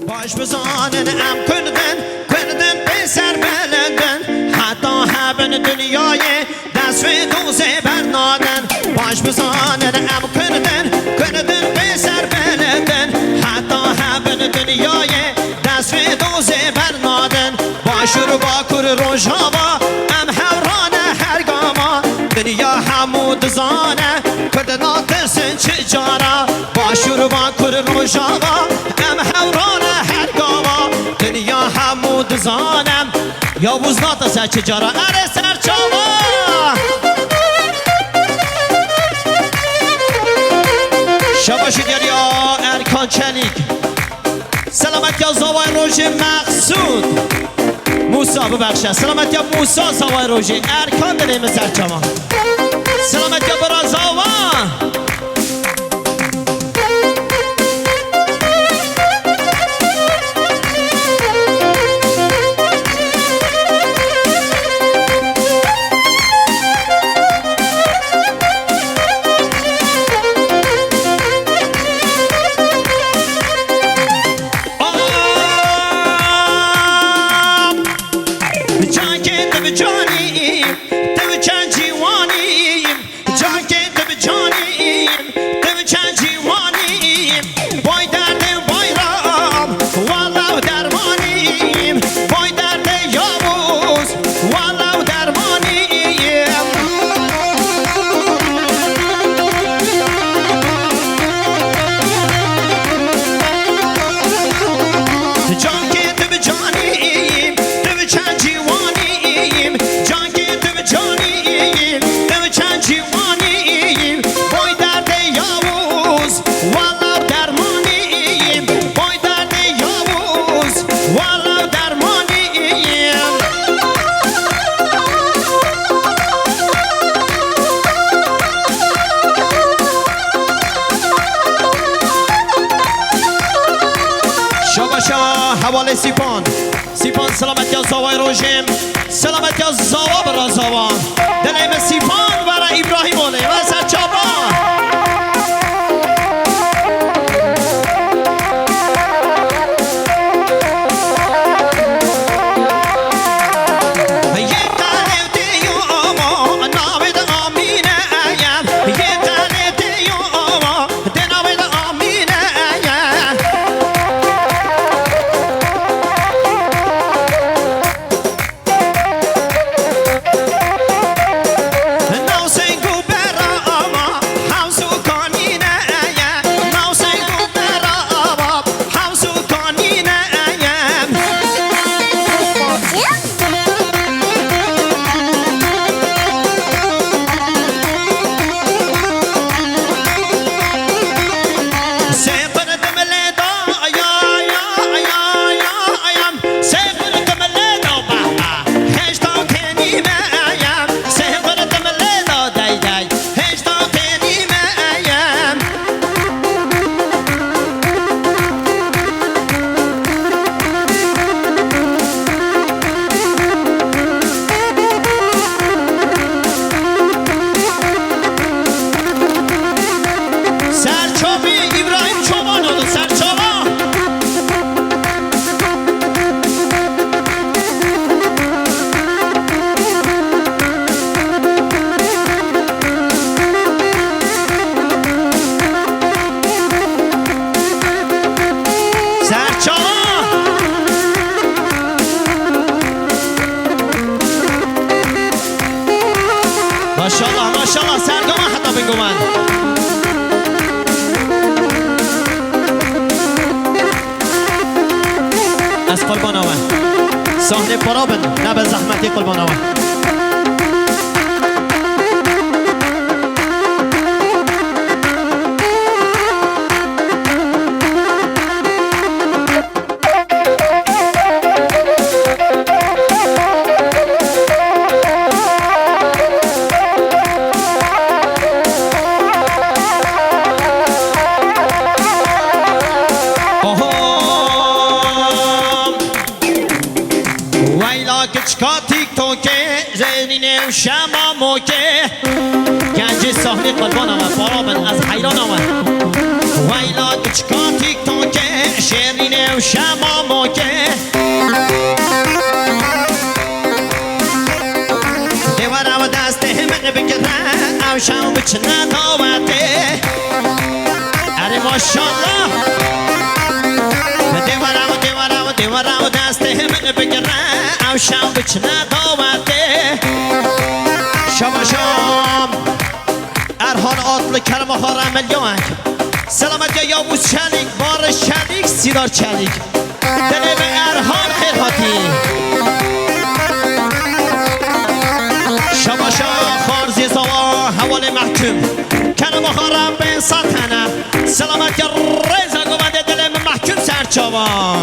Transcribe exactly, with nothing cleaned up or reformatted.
Baş bizanin em Kurd in, Kurd in pê serbilind in, heta hebin dinyayê dest wê dozê bernadin. Baş bizanin em Kurd in, Kurd in pê serbilind in, heta hebin dinyayê dest wê dozê bernadin. Başûr, Bakur, Rojava, em hewrane her gama. Dinya hemû dizane, Kurd natirsin çi cara. Başûr, Bakur, Rojava, em hewrane her gama. Dinya hemû dizane, Yavuz natirse çi cara. Erê serçava! Şabaşî diyariya Erkan Çelîk. Selametiya Zawayê Rojê Meqsûd Mûsa, bibexşe. Selametiya Mûsa Zawayê Rojê. Erkan dilê min serçava. Selametiya bira Zawa. Cankê tu bi canî, tu bi çend ciwanî, cankê tu bi canî, tu bi çend ciwanî, bay derdê bayram, wala dermanî, bay derdê Yavuz, wala dermanî. Cankê tu bi canî, tu bi çend ciwanî, cankê tu bi canî, tu bi çend ciwanî, boy derdê Yavuz, wala dermanî, boy derdê Yavuz, wala dermanî. Şaba şaba, hevalê Sîpan. Sîpan, selametiya Zawayê Rojê. Selametiya Zawa bira Zawa. Dilê min Sîpan were Îbrahîm olê. Ve serçava. Yê qelê tê yo ama, navê de Amîne ye. Yê qelê tê yo ama, dê navê de Amîne ye. Nav seng û bera ava, hewz û kanîne ye. Nav seng û bera ava, hewz û kanîne ye. Sê qirdim lê da, ya, ya, ya, ya, ya. Sê qirdim lê da, ba, ba. Heşta tenî me ye. Sê qirdim lê da, dey, dey. Heşta tenî me ye. Serçavî Îbrahîm Çoban oldu, serçava. Serçava. Maşallah, maşallah, sergama heta bingoman. Ez qurbana we. Sahnê para bin, nebe zehmetê qurbana we. Oho! Weyla kiçka TikTokê, zêrînê û şema mokê. Gencê sahnê qurbana me, para bin, ez heyrana me. Weyla kiçka TikTokê, şêrînê Şema moke. Dêwara we destê min bigire, ew şew biçine dawetê. Erê maşallah. Dêwara we, dêwara we, dêwara we destê min bigire, ew şew biçine dawetê. Şama şam. Erhan Atlı, kerema xwe re milyonek. Selametiya Yavuz Çelik, Barış Çelik, Sîdar Çelik. Dilê min Erhan xêr hatî. Şaba şaba xarzê zawa hevalê mehkûm. Kerema xwe re pênc sed hene. Selametiya rêza govendê dilê min mehkûm ser çavan.